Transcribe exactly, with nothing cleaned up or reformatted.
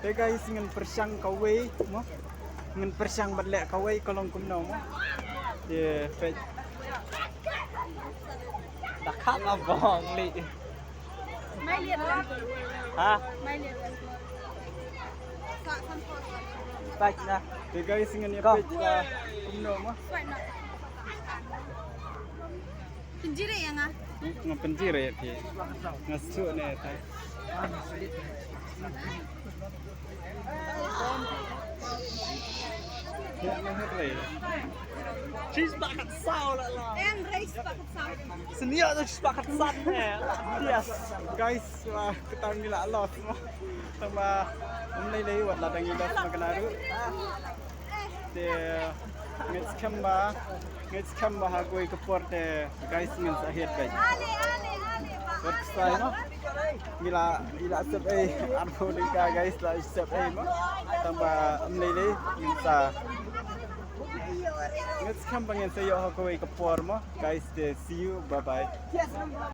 Hey guys, ngan pyrshang kawei mo. Ngan pyrshang bad leh kawei ka long kumno mo. Te peit. Da khat la bong li. Mai liat lan. Ha? Mai liat lan. Peit na. Te guys, ngan ïa peit la kumno mo. Pynjri ïa nga. Nga pynjri ïa phi. Nga shu ne ta. Cheese ba kat saw la la. En rei ba kat saw. Senia tu cheese ba kat san ne. Yes. Guys, wah, kita ngi la lost mo. Tang ba um lei lei wat la dang ngi lost ma kena ruh. Te ngeit skhem ba, ngeit skhem ba ha kawei ka por te guys ngin sa hiat guys. Wat ksai mo. Ngi la, ngi la sep ei, arphew tyngka guys la sep ei mo. Tang ba um lei lei ngin sa. Ngeit skhem ba ngin sa ïoh ha kawei ka por mo. Guys, te see you, bye bye.